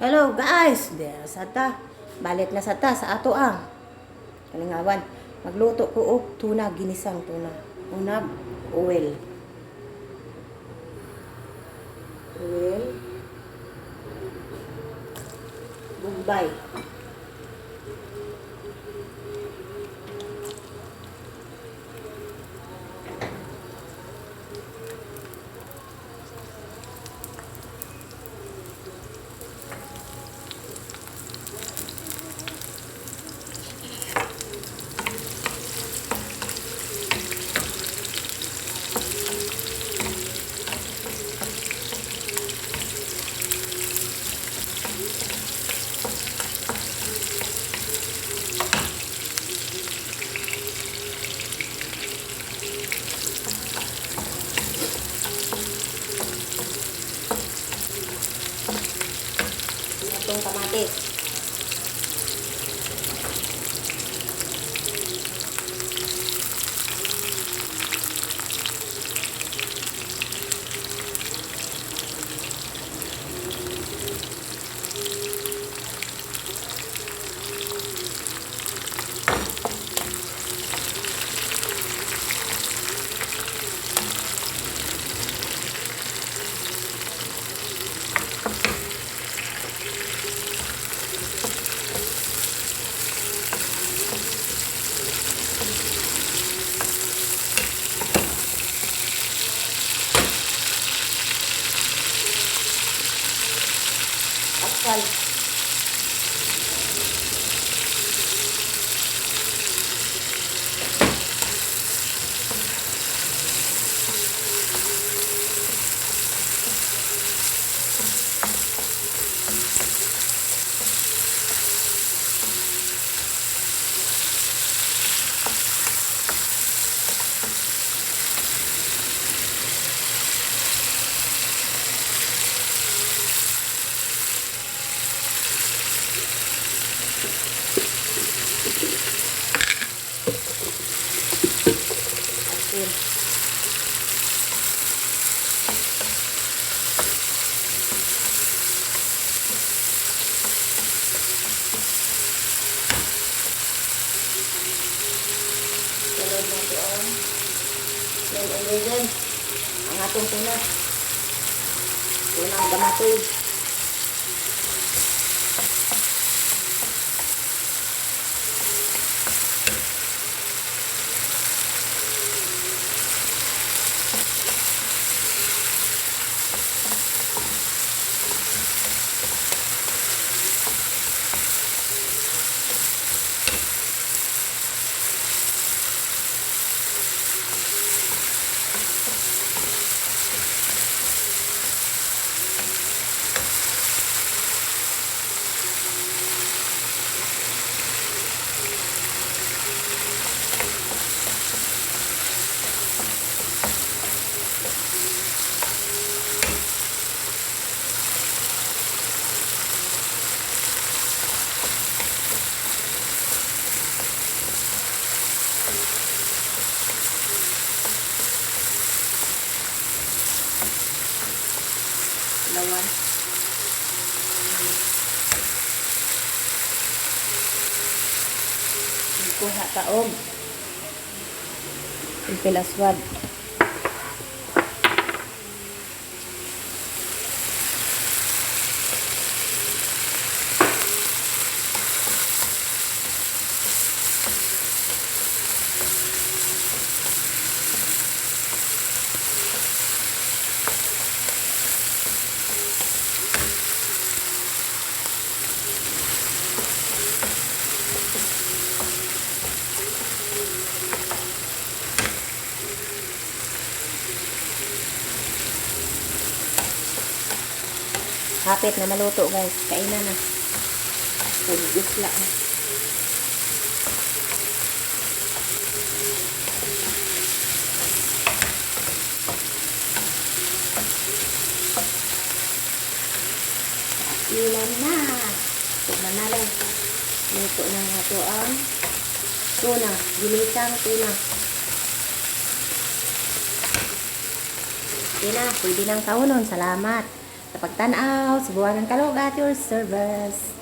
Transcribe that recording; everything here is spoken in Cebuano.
Hello guys, diha sa ta. Balik na sa ta sa ato ang kalingawan. Magluto ko og tuna, ginisang tuna. Una, oil. Oil. Bombay. Itong kamatis. Asal. Asin. Sunod na ito ang main ingredient. Ang atong tuna. Tunang gamatoy. Lawan. Kuha ta og pilpil aswad. Hapit na maluto, guys. Kainan na. Pugis lang. Kainan na. Tignan na lang. Luto na nga to ang tuna. Ginisang tuna. Okay na. Pwede nang kaunon. Salamat. Sa pagtanaw, sa Buwangan Kalog at your service.